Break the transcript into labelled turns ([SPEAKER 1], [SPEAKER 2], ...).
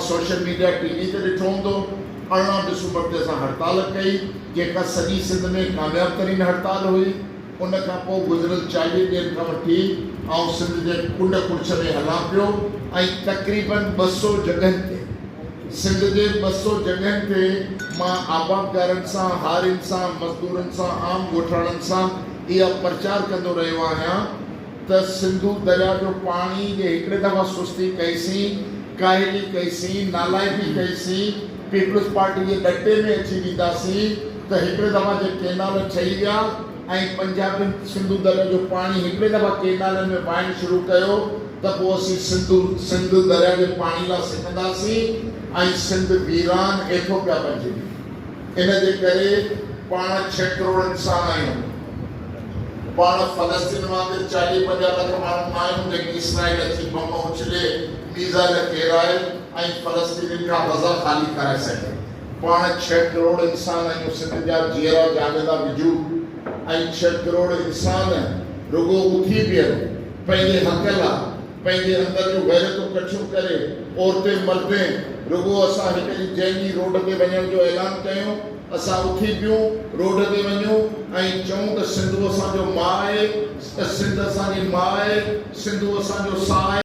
[SPEAKER 1] Social media ٽي V تي ڏٺو هوندو. 18 ڊسمبر تي اسان هڙتال ڪئي، جيڪا سڄي سنڌ ۾ ڪامياب ترين هڙتال هئي. ان کان پوء گذريل 40 ڏينهن کان وٺي آئون سنڌ جي ڪنڊ ڪڙڇ ۾ هلان پيو ۽ تقريبن 200 جڳهن تي سنڌ جي 200 جڳهن تي مان آبادگارن سان، هارين سان، مزدورن سان، عام ڳوٺاڻن سان اها پرچار ڪندو رهيو آهيان ته سنڌو درياء جو پاڻي جي هڪڙي دفعا سستي ڪئي سين، ڪاهلي ڪئي سين، نالائقي ڪئي سين، پيپلز پارٽي جي ڏٽي ۾ اچي وينداسين ته هڪڙي دفعا جي ڪينال ٺهي ويا ۽ پنجابين سنڌو درياء جو پاڻي هڪڙي دفعا ڪينالن ۾ وهائڻ شروع ڪيو ته پوء اسين سنڌو سنڌ درياء جي پاڻي لاء سڪنداسين ۽ سنڌ ويران ايٿوپيا بنجي ويندي. ان جي ڪري پاڻ ڇهه ڪروڙ انسان آهيون. پاڻ فلسطين وانگر چاليهه 50 لک ماڻهو نه آهيون جيڪي اسرائيل اچي بم اڇلي، ميزائل ڪيرائي ۽ فلسطينين کان غزه خالي ڪرائي سگهي. پاڻ ڇهه ڪروڙ انسان آهيون سنڌ جا جيئرا جاڳندا وجود ۽ ڇهه ڪروڙ انسان رڳو اٿي بيهن پنهنجي حق لا پنهنجي اندر جون غيرتون ڪٺيون ڪري عورتين مردين رڳو اسان هڪ ڏينهن جنهن ڏينهن روڊ تي وڃڻ جو اعلان ڪيون اسان اٿي پيون روڊ تي وڃون ۽ چئون ته سنڌو اسان جو ماء آهي سنڌ اسان جي ماء آهي سنڌو اسان جو ساهه آهي.